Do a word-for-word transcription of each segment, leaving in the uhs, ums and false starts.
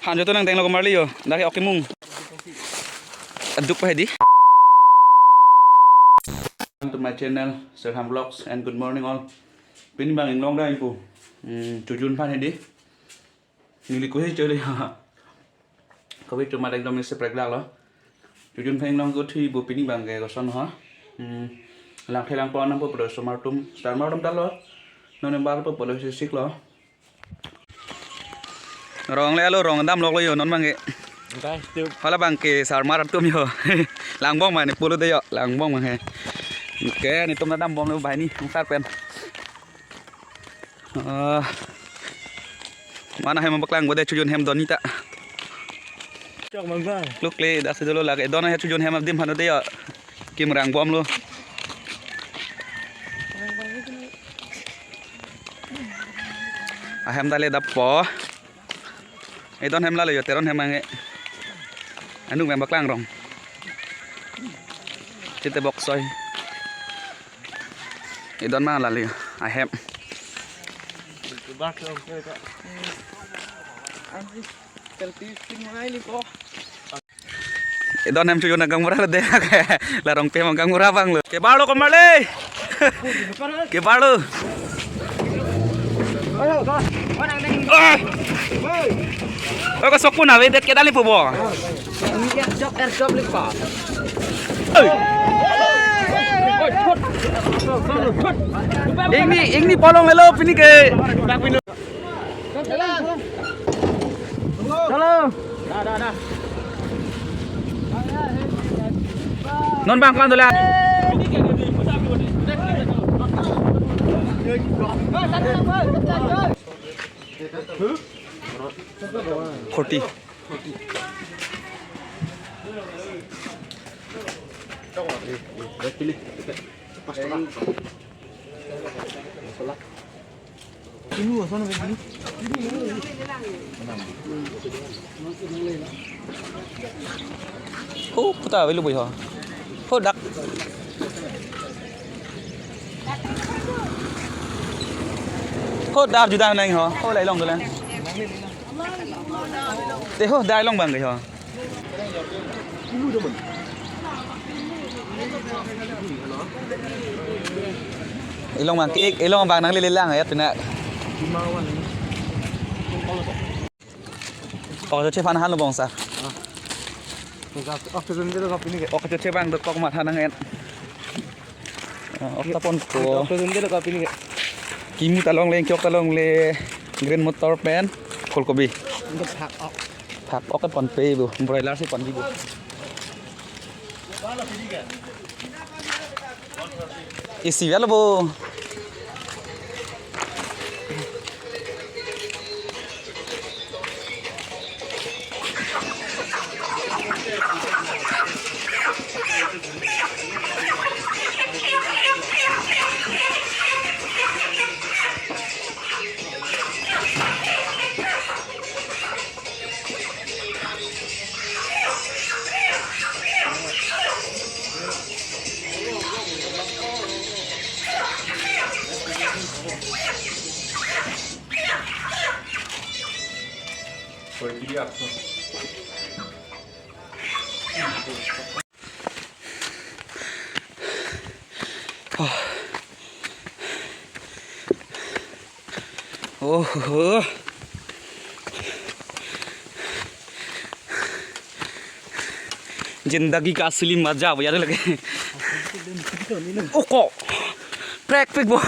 Phan joto nangdenglo komarli yo. Dak ke ok kemung. Aduk pa hedi. Welcome to my channel, Serham Vlogs, and good morning all. Pini bang inglong dam ingpu. Hmm, chojun phan hedi. Neli ko he chole ha. Kopi choma ekdom isi preklak lo. Chojun phan inglong ko thi bu pini bang ke koson ha. Hmm. Langthe langpon nangpo pulo osomar atum, osomar atum ta lo. Non member po pulo isi sik lo. Rong le alo rong damlok lo yo non bang ke. Guys, tuh. Hala bang ke osomar atum yo. Langbom mane pulo de yo, langbom bang he. Oke, netum ta dambomlo banghini, angsar pen. Ah. Mana hem paklang bode chojun hem don ni ta. Chok bang bang. Lukle dak si dolo lake. Don he chojun hem adim hanu de yo. Kim rangbomlo. Ahem ta le dappo. Edon hem lalo yo, Teron hem ange. Anung mem paklang rong. Chite boksoi. Edon ma lalo yo, ahem. Edon hem chojun agang mura de. La Rongpi agang mura bang lo. Kebarlo komarli. Kebarlo. Oi, ko sokpun ave det kedali pubo. Ini dia job er job lipa. Oi. Ingni, ingni polong lelo pini ke. Salam. Non bang klan dola. Forty. Oh, puta velu bui ho. Ho dak. Ho dak juda nang ho. Ho lai long dolang. Te ho dak long bang ke ho. Ilong bang ke, ilong bang nang lele lang ya tuna. Ok, choche phan hanlo bong sar. Ok, choche bang dokok matha nang en. Ah, ok ta ponpo. Kimu ta longle, kiok ta longle, green motor pen, pholkobi. Phak ok. Phak ok ponpe bu, broiler si ponpe bu. Isi velo bo. Oh. Zindagi ka asli maza abo yar lage. Oko. Prek prek bo.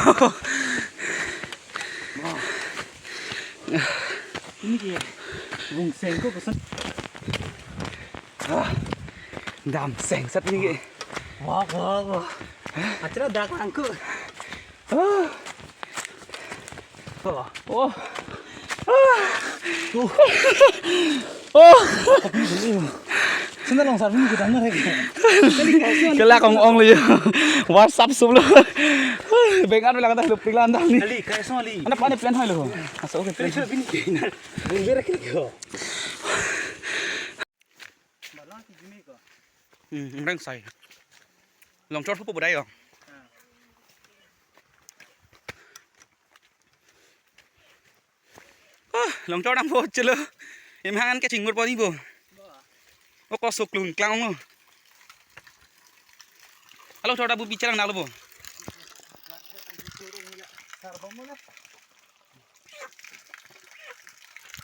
Ini ke bung seng ko pesan. Ah, dam seng sat ini ke. Wah, wah, wah. Acara dak langku. Ah. Oh. Oh. Ah. Oh. Sandal long sar ini kita nang. Kelak ong ong le. WhatsApp sub lo. Bengan lang ta lupik lang ta ni. Ali, kaisa ali. Anda pani plan hai lo. Asa oke plan. Beri kali ko. Hmm, reng sai. Longchor pu budai yo. Ah, longchor nang po chelo. Emhang an ke chingmur pon-i bo. O ko sok lung klang lo. Alo thorda bu bichara na lo bo.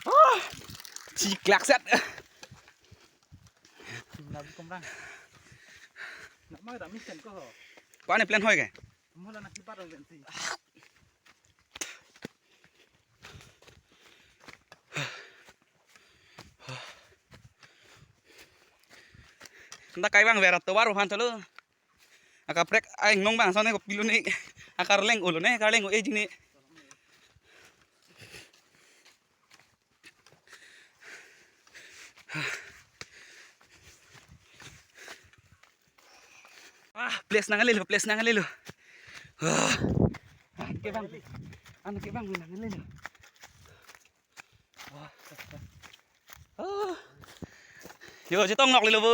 Ah, chiklak sat. Labu komrang. Nak mai ram mesen ko ho. Ko ane plan hoi ke? Mula nak kipat orang si. Nda kai bang berat to baru han chalo. Akaprek ai nong bang sone ko pilone. Akarleng ulone, akarleng o ejine. Ah, place nangalelo, place nangalelo. Ah. An ke bang, an ke bang nangalelo. Ah. Ah. Yo, chetong nok lelo bo.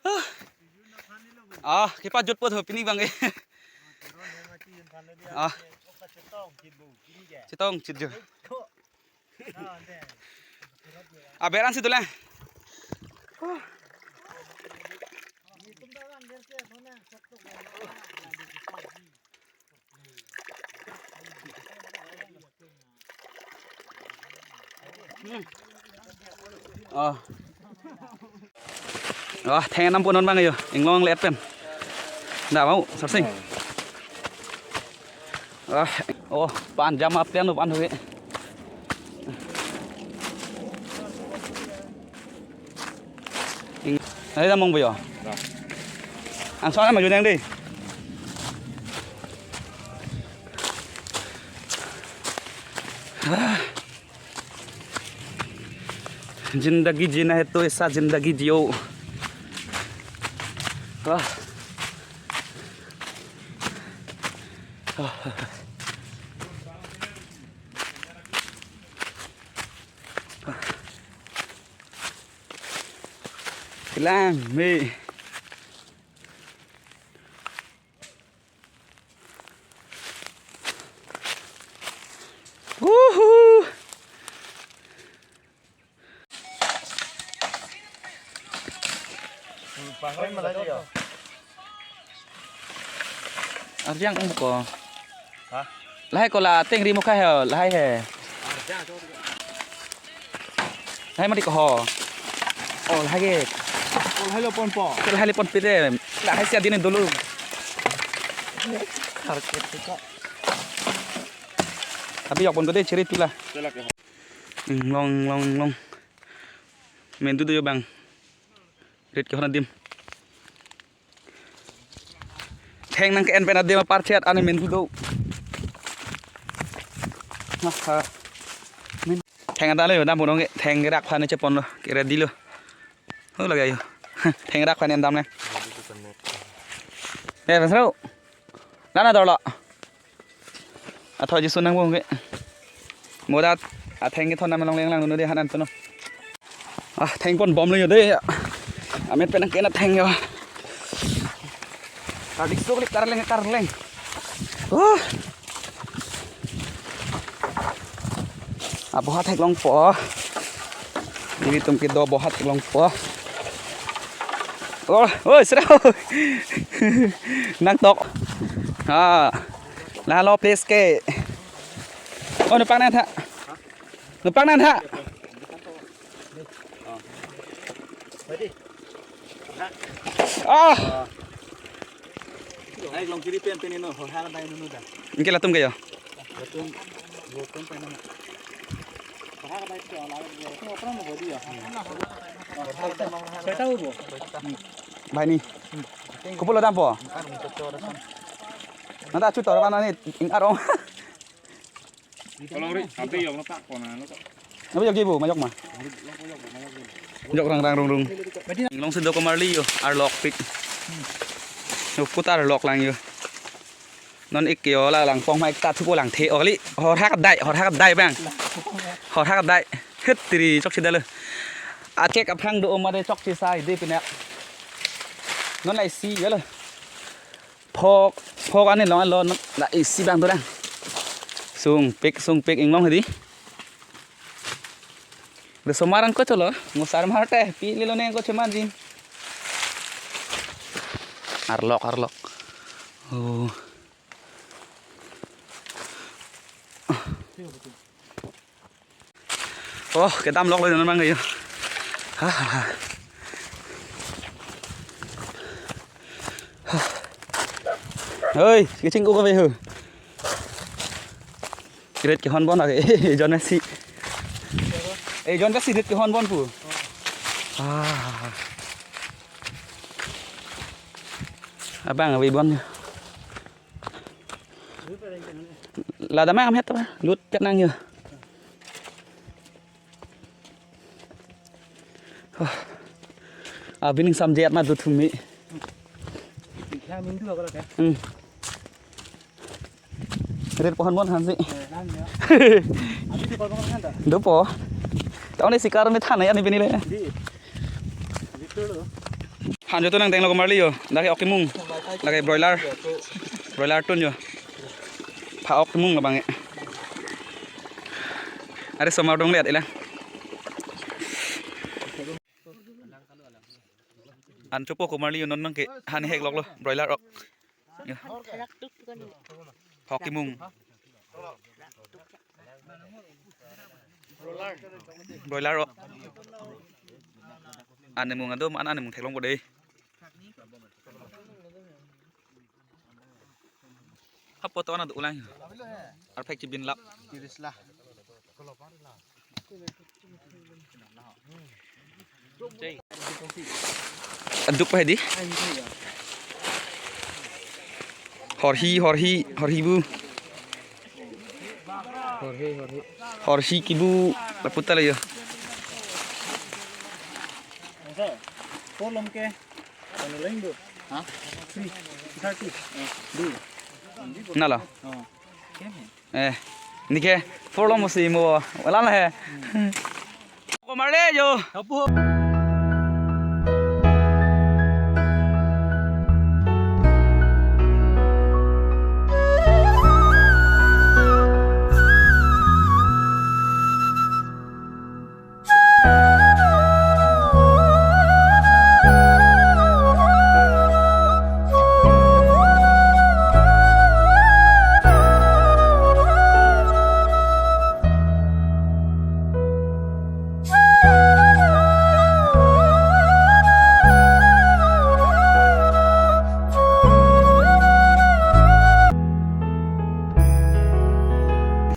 Ah. Ah, kepajut po tho pini bang eh. Ah. Chetong chit jo. Aber an si dolang. Oh. Oh, theng anam punon bang yo. Inglong let pen. Nda mau sarsing. Ah, oh, pan jam up ten pan hui. Ing-, ai da mong bo yo. Ang sona ma junang dei. Ah. Zindagi jina hai to aisa zindagi jiyo. Ah. Ah. Kelang me. Woohoo! Arjang um ko. Hah? Lahai ko la tengri mukha he, lahai he. Lahai mati ko ho. Oh, lahai ke. Oh, lahai lo ponpo. Ke lahai le ponpe de. Lahai si adin dulu. Target ko. Tapi yok pon ko de chiri tula. Chelak ya. Inglong, inglong, inglong. Mendu do yo bang. Rit ke hona dim. Theng nang ke-en pen adim apar chet ane mendu do. Ha, ha. Men. Theng ada lo yo, dam bonong ke. Theng kerak phan cheponlo. Ke ready lo. Ho lagi ayo. Theng rak phan en dam nang. Eh, pasro. Nana dorlo. Atho jisu nang bung ke. Modat atheng kethon nam longleng lang nu de hanan tono. Ah, theng pon bom lo yo de. Amet pen nang kena theng yo. Kardik suk lik karleng karleng. Oh. Abohat theklongpo. Nelitum kedo bohat theklongpo. Oh, oi, srao. Nangtok. Ah. Lahai lo place ke. Oh, nupang nangtha. Nupang nangtha. Ah. Ai, long kiri pen pen ino, ho ha dai nunu da. Ingke latum ke yo. Latum, latum pen ino. Kaita ubo. Bhai ni. Kopilo dampo. Nada chutor bana ni ing arong. Kalau ri, tapi yang letak kona, letak. Apa yok jibu, majok ma. Yok rang rang rung rung. Long si do ko marli yo, arlok pik. Yo putar lok lang yo. Non ik yo la lang pong mai ta thupo lang the okli. Hor hak dai, hor hak dai bang. Hor hak dai. Hit tiri chok si dalo. Achek aphrang do omare chok si sai de pinak. Non lai si yo lo. Phok, phok ani long lo, la isi bang dorang. Sungpik, sungpik inglong hedi. Re somar angko cholo, ngosar marte, pi lilo ne angko cheman jin. Arlok, arlok. Oh. Oh, kedam lok lo non mang yo. Ha, ha, ha. Hoi, keching ko kave ho. Ret kehon bon ake. Jon Messi. Eh, Jon Messi ret kehon bon pu. Ah. Abang avi bon. Lada mang amet ta lut kat nang yo. Oh. Abining samjet ma duthumi. Ya, minggu apa lagi? Hmm. Ret pohon bon hansi. Eh, nang ya. Abi tu kalau makan tak? Dopo. Tahu ni sikar mi than ya ni pini le. Di. Di tu lo. Han jo tu nang tenglo komarli yo. Dak ke ok kemung. Dak ke broiler. Broiler tun yo. Pha ok kemung lo bang e. Are somar dong lihat ilang. An chopo komarli yo non nang ke han hek lok lo broiler ok. Yo. Pha ok kemung. Broiler ok. Anemung adom an anemung theklong ko dei. Hapo to ana do ulang. Arphek chibin lap. Tiris lah. Aduk pa di. Horhi, horhi, horhi bu. Horhi, horhi. Horhi kibu laputa la yo. Kolom ke. Ano lang do? Ha? Three thirty. Do. Nalo. Oh. Eh, nike, forlom si mo, wala na he. Komarli yo. Apo.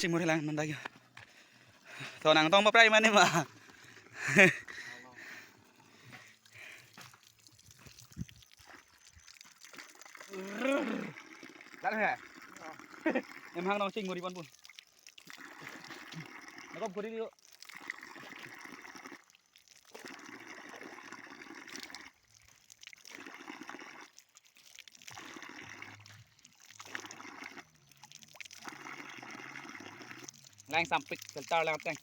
Chimur lang nanda yo. To nangtong paprai mane ma. Dal he. Em hang nong ching nguri pon pu. Nangkok guri liyo. Lang sampik, filter lang teng.